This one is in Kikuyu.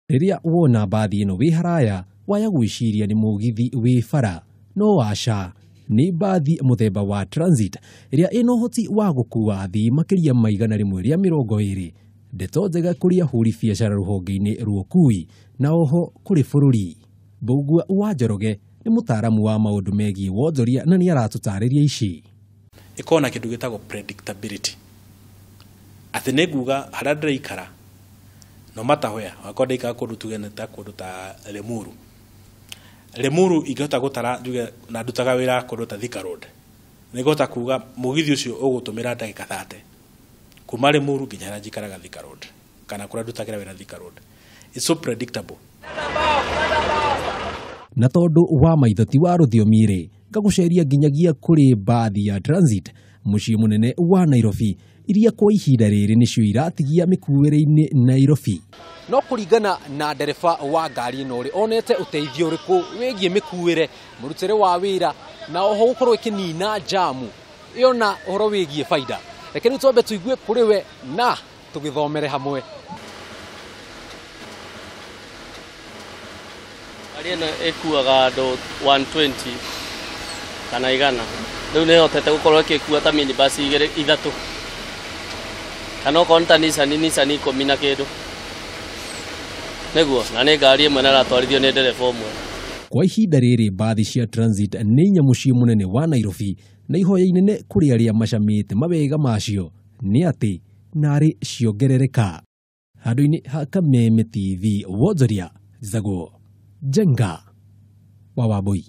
Rĩrĩa wona mbathi ĩno wĩ haraya waya gwĩciria nĩ mũgithi wĩ bara, no aca, nĩ mbathi mũthemba wa transit ĩrĩa ĩna ũhoti wa gũkua athii makĩria ma 120. Ndeto njega kũrĩ ahũri biacara rũhonge-inĩ rwa ũkui na oho kũrĩ bũrũri. Mbũgua wa Njoroge nĩ mũtaaramu wa maũndũ megiĩ wonjoria na nĩ aratũtarĩria ici. Ĩkoragwo na kĩndũ gĩtagwo predictability, atĩ nĩ nguga harĩa ndĩraikara no matter where, wakorwo ndaikara kũndũ tuge nĩ ta kũndũ ta Limuru, Limuru ingĩhota gũtara njuge na ndutaga wĩra kũndũ ta Thika Road, nĩ ngũhota kuga mũgithi ũcio ũgũtũmĩra ndagĩka 30 kuma Limuru nginya harĩa njikaraga Thika Road kana kũrĩa ndutagĩra wĩra Thika Road. It's so predictable. Na tondũ wa maitho ti wa rũthiomi rĩ, ngagũceria nginyagia kũrĩ mbathi ya transit mũciĩ mũnene wa Nairobi, iria kwa ihinda rĩrĩ nĩcio iratigia mĩkuĩre-inĩ Nairobi. No kũringana na ndereba wa ngari ĩno rĩ, onete ũteithio ũrĩkũ wĩgiĩ mĩkuĩre, mũrutĩre wa wĩra na oho gũkorwo ĩkĩnina jamu ĩyo na ũhoro wĩgiĩ baida. Reke rĩu twambe tũigue kũrĩ we na tũgĩthomere hamwe. Ngari ĩno ĩkuaga andũ 120 kana 100. Rĩu nĩ ĩhotete gũkorwo ĩgĩkua ta minibus igĩrĩ ithatũ, kana okorwo nĩ ta Nissan, Nissan 10 na kĩndũ. Nĩguo, na nĩ ngari ĩmwe na ĩratwarithio nĩ ndereba ũmwe. Kwa ihinda rĩrĩ mbathi cia transit nĩ inya mũciĩ mũnene wa Nairobi, na ihoya inene kũrĩ arĩa macamĩte mawega macio nĩ atĩ narĩ ciongerereka. Handũ-inĩ ha Kameme TV, wonjoria Zago Njenga wa Wambui.